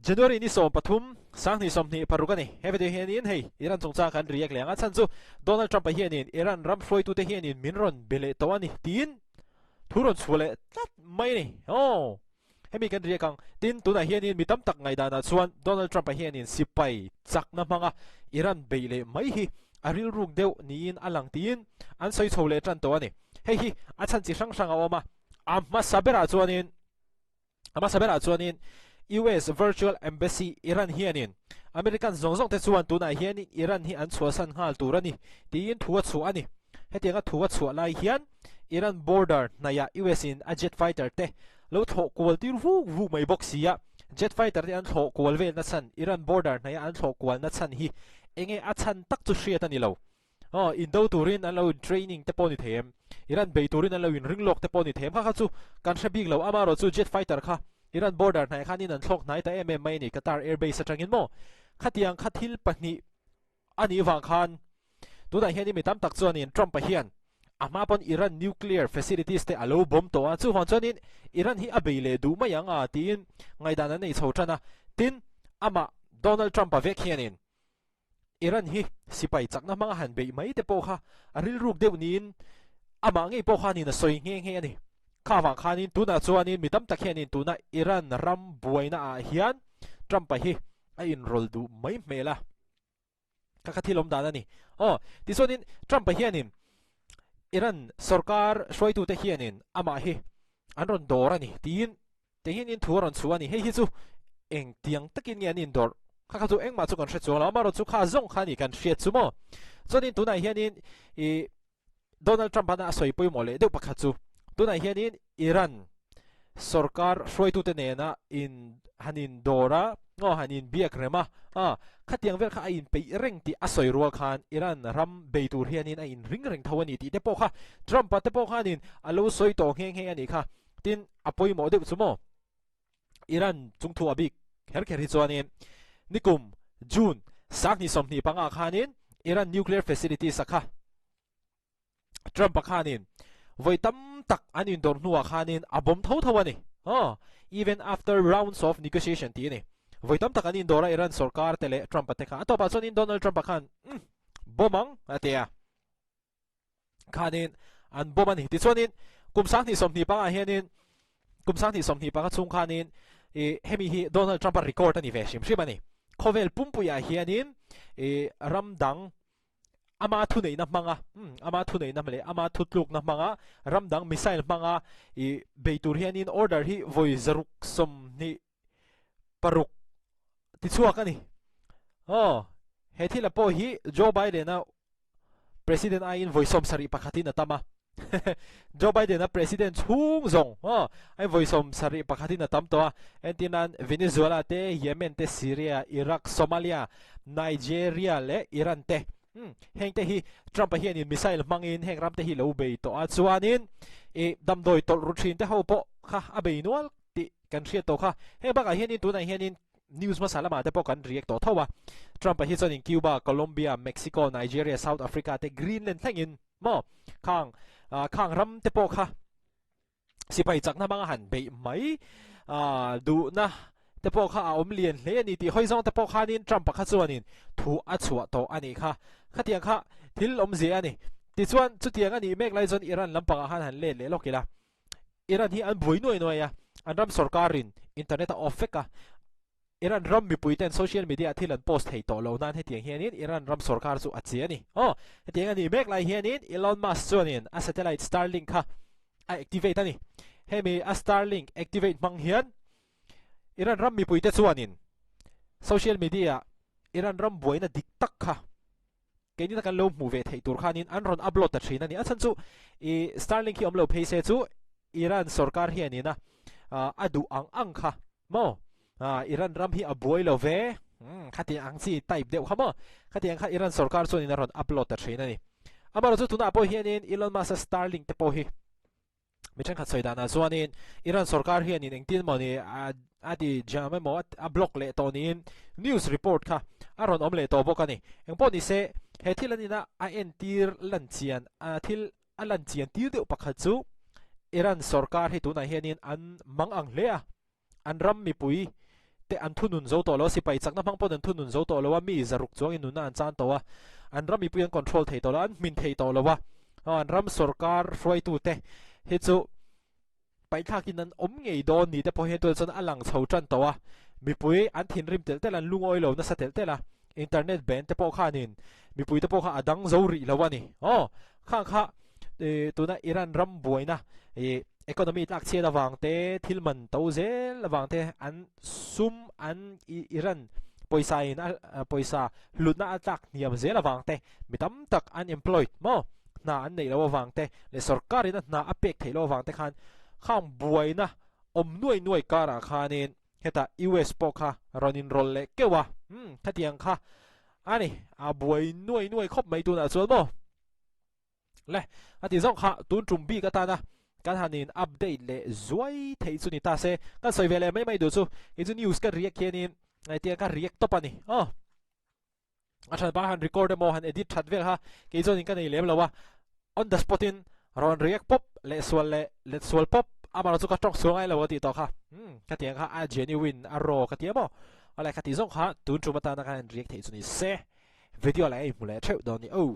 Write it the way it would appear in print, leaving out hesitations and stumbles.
January ni 13, 2026 a ni. He video hianin hei Iran chungchang kan react leh ang a chhan chu Donald Trump-a hianin Iran ram hruaitute hianin min rawn be leh tawh a ni tiin thu rawn chhuah leh tlat mai a ni. Aw. Hemi kan react ang. Tin, tunah hianin mi tam tak ngaihdanah chuan Donald Trump-a hianin sipai chakna hmanga Iran beih leh mai hi a rilruk deuh niin a lang tiin an sawi chho leh tan tawh a ni. Hei hi a chhan chi hrang hrang a awm a, a hmasa berah chuanin A hmasa berah chuanin US Virtual Embassy Iran hianin American zawng zawng te chuan tunah hianin Iran hi an chhuahsan nghal tur a ni tiin thu a chhuah a ni. Hetianga thu a chhuah lai hian Iran border hnaihah US in a jet fighter te lo thlawh kual tir vuk vuk mai bawk si a. Jet fighter te an thlawh kual velna chhan Iran border hnaihah an thlawh kualna chhan hi enge a chhan tak chu hriat a ni lo. Aw, indo turin an lo in training te pawh ni thei em? Iran bei turin an lo in ring lawk te pawh ni thei em? Kha kha chu kan hre bik lo, amaherawh chu jet fighter kha Iran border hnaih khanin an thlawk hnai ta em em mai a ni, Qatar airbase atangin maw? Khatiang kha thil pahnih a nih vang khan tunah hianin mi tam tak chuanin Trump-a hian a hma pawn Iran nuclear facilities te a lo bawm tawh a, chuvang chuanin Iran hi a bei leh duh mai ang a tiin ngaihdan an nei chho tan a, tin amah Donald Trump-a vek hianin Iran hi sipai chakna hmanga han beih mai te pawh kha a rilruk deuh niin amah ngei pawh khanin a sawi nghe nghe a ni. Kha avang khanin tunah chuanin mi tam tak hianin tuna Iran ram buaina ah hian Trump-a hi a inrawlh duh mai hmel a. Kha kha thil awm dan a ni. Aw, tichuanin Trump-a hianin Iran sorkar hruaitute hianin amah hi an rawn dawr a ni tiin Tihian in thu a rawn chhuah a ni. Hei hi chu eng tiang takin nge an indawrh? Kha kha chu engmah chu kan hre chuang lo. Amaherawh chu kha zawng kha a ni kan hriat chu maw? Chuanin tunah hianin i Donald Trump ana a sawi pawimawh leh deuh pakhat chu tunah hianin Iran sorkar hruaitute nena in han indawr a, aw han inbiak rem a, a khatiang vel kha a inpeih reng tih a sawi rual khan Iran ram bei tur hianin a inring reng tho a ni tih te pawh kha Trump-a te pawh khanin a lo sawi tawh nghe nghe a nih kha. Tin, a pawimawh deuh chu maw? Iran chungthu a bik kher kher hi chuanin nikum June 2025 khanin Iran nuclear facilities a kha Trump-a khanin vawi tam tak an indawr hnuah khanin a bawm tho tho a ni. Aw, even after rounds of negotiation tih a ni. Vawi tam tak an indawr a Iran sorkar te leh Trump-a te kha. A tawpah chuanin Donald Trump-a khan, Umm, bawm ang a ti a. khanin an bawm a ni. Tichuanin kum 2025 ah hianin kum 2025 chhung khanin i hemi hi Donald Trump a record a ni ve hrim hrim a ni. Khawvel pumpuiah hianin i ram dang ama thuneihna hmanga ama thuneihna leh ama thutlukna hmanga ram dang missile hmanga i bei tur hianin order hi vawi 626 tichhuak a ni. Aw, he thila pawh hi Joe Biden-a President aiin vawi 71 in a tam a. Joe Biden a President chhung zawng aw aiin vawi 71 in a tam tawh a. Entir nan Venezuela te, Yemen te, Syria, Iraq, Somalia, Nigeria leh Iran te. Heng te hi Trump-a hianin missile hmangin heng ram te hi lo bei tawh a. Chuanin i damdawi tawlh ru thin te ho pawh kha a bei nual tih kan hriat tawh kha. Heng bakah hianin tunah hianin News hmasa lamah te pawh kan react tawh tho a, Trump-a hi chuanin Cuba, Colombia, Mexico, Nigeria, South Africa te Greenland thlengin maw khang khang ram te pawh kha sipai chakna hmanga han beih mai duhna te pawh kha a awm lian hle a ni tih hawi zawng te pawh khanin Trump-a kha chuanin thu a chhuah tawh a nih kha. Khatiang kha thil awmzia a ni. Tichuan chutiang a nih mek lai chuan Iran lampangah khan han let leh lawk ila. Iran hi an buai nuai nuai a, an ram sorkarin internet a off vek a, Iran ram mipui ten social media ah thil an post thei tawh lo nan hetiang hianin Iran ram sorkar chu a che a ni. Aw, hetiang a nih mek lai hianin Elon Musk chuanin a satellite Starlink kha a activate a ni. Hemi a Starlink activate hmang hian Iran ram mipui te chuanin social media ah Iran ram buaina dik tak kha Keini kan lo hmuh ve theih tur khanin an rawn upload ta thin a ni. A chhan chu i Starlink hi awm lo phei se chu Iran sorkar hianin a a duh ang ang kha maw Iran ram hi a buai lo ve khatiang ang chi type deuh kha maw khatiang kha Iran sorkar chuanin a rawn upload ta thin a ni. Amaherawhchu tunah pawh hianin Elon Musk-a Starlink te pawh hi Mi thenkhat sawi danah chuanin Iran sorkar hianin engtin maw ni a ti jam emaw a block leh tawh niin news report kha a rawn awm leh tawh bawk a ni. Engpawh ni se he thil an ina a entir lan chian a thil a lan chian tir deuh pakhat chu Iran sorkar hi tunah hianin an mang ang hle a, an ram mipui. te an thunun zo tawh lo a, sipai chakna hmang pawn an thunun zo tawh lo a, mi zaruk chuangin nunna an chan tawh a, an ram mipui an control thei tawh lo a, an hmin thei tawh lo a, an ram sorkar hruaitute hi chu Paihthlakin an awm ngei dawn ni te pawh hian tunah chuan a lang chho tan tawh a, mipui an thinrim telh telh a, an lungawi lo nasa telh telh a, internet ban te pawh khanin mipui te pawh kha a dang zo rih lo a ni. Aw, khang kha tuna Iran ram buaina economy tlak chhiat avang te, thil man to zel avang te, an sum an Iran pawisa in a pawisa hlutna a tlak hniam zel avang te, mi tam tak unemployed maw hna an neih loh avang te leh sorkar in a hna a pek theih loh avang te khan khang buaina awm nuai nuai karah khanin hetah US pawh kha rawn inrawlh leh keuh a, umm khatiang kha a ni a buai nuai nuai khawp mai tunah chuan maw le a ti zawng kha tun tum bik atana kan han in update leh zuai theih chu ni ta se kan sawi ve leh mai mai duh chu kei chu news ka react hianin hetiang ka react tawp a ni aw. A that ba han record emaw han edit that vel kha kei chuan in ka nei lem lo a, on the spot in rawn react pawp leh sual leh let sual pawp amaherawh chu ka tawng sual ngai lo ka tih tawh kha umm ka tih ang kha a genuine a raw ka ti emaw awle ka tih zawng kha tun tum atana khan react theih chu ni se video leh a inhmu leh theuh dawn ni oh.